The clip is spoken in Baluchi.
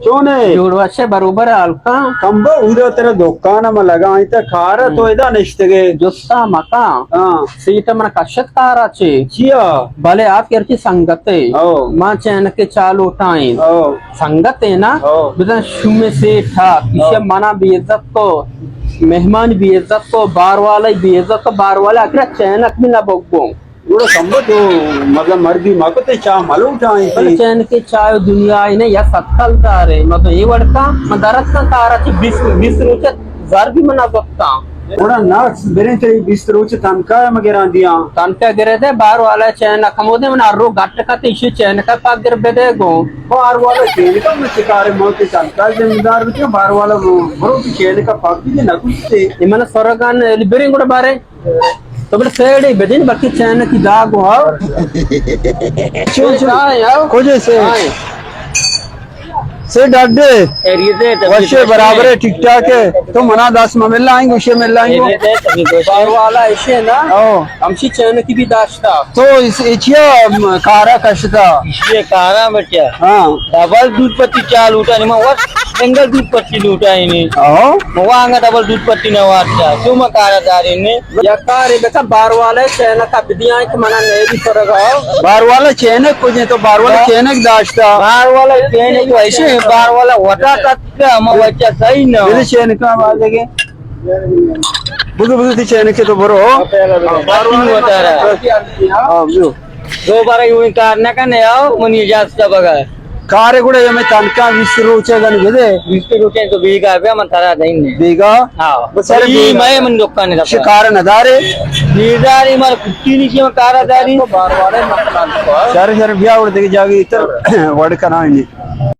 چون ئے؟ جوڑ وش ئے، بروبر ئے، حال کن؟ کمبو، اودا ترا دکان ءَ ما لگائیں تا کار ءَ، تو ادا نشتگ ئے؟ جستا مکن۔ ہاں۔ سیٹ من کشت کارا چے۔ چیا؟ بلے آ کہ ہرچی سنگت ئے۔ او۔ ما چینک ءِ چاہ لوٹائیں۔ او۔ سنگت ئے نا؟ او۔ بزن شومیں سیٹ ءَ، ایشی ءَ او۔ منا بے عزت کو، مہمان بے عزت کو، بار والا بے عزت کو، بار والا اگر چینک بھی نہ بگو۔ گڑا کمبو تو مزہ مردی مکو، تئی چاہ ملوٹائیں بلے تئی۔ چینک ءِ چاہ دنیا ءَ نہ یا سکل دارے، مزہ اے وڑکا، من درستاں کارا چہ بیست، بیست روچ زر بھی من نہ گپتاں۔ گڑا ناکس بریں، تئی بیست روچ تنخواہ مگران دیاں۔ تنخواہ گرے دے، بار والا چینک ہمودے من ہر رو گٹ کت، ایشی چینک ءَ پگر بدے گوں۔ بار والا چینک ءَ من چکارے، من تئی تنخواہ ذمہ دار بچے، بار والا برو تئی چینک ءَ پگ بھی نہ گوشتے۔ اے من سرگان بریں گڑا بارے۔ تو بڑا سیڑے بدین، بلکہ چینک ءِ داگ ہو۔ چون، چون؟ ہاں، ہاں۔ کجے سے؟ ہاں۔ سے ڈڈے۔ خیریت ہے، تبھی وشے، تو برابر ہے، ٹھیک ٹھاک ہے۔ تو منا دس ما مل آئیں، گوشے مل آئیں گو۔ خیریت ہے، تبھی تو بار والا ایشی نا۔ او۔ ہمشی چینک ءَ بھی داشتا۔ تو اس، اے چیا کارا کشتا؟ ایشی کارا بچا۔ ہاں۔ ڈبل دودھ پتی چاہ لوٹائینی، من وت سنگل دودھ پتی لوٹائینی۔ ہاں۔ من وانگا ڈبل دودھ پتی نہ وارتا۔ چو ما کارا دارینی۔ یا کارے بکن، بار والا چینک ءَ بدیاں کہ منا نیلی سرگا۔ بار والا چینک کجے؟ تو بار والا چینک داشتا۔ بار والا چینک ویسے، بار والا وٹا تک ہم وچا صحیح نہ۔ میرے چینک ءَ آواز ہے کہ بزو بزو تئی چینک ءَ تو برو۔ بار والا وٹا رہا۔ ہاں، بزو۔ دوبارہ یوں کار نہ کنے، آؤ، منی اجازت بغیر۔ کار گڑا یہ میں تنکا بیست روچے گن گدے۔ بیست روچے تو بیگا بیا، من ترا دین نے۔ بیگا؟ ہاں۔ بس سر بیگا۔ من دکان دا۔ شکار نہ دارے؟ نہ داری، مار کتی نہیں کہ کار داری۔ بار والے مکان کو۔ شر شر بیا اور دیکھ جاگی اتر وڑ کنا نہیں۔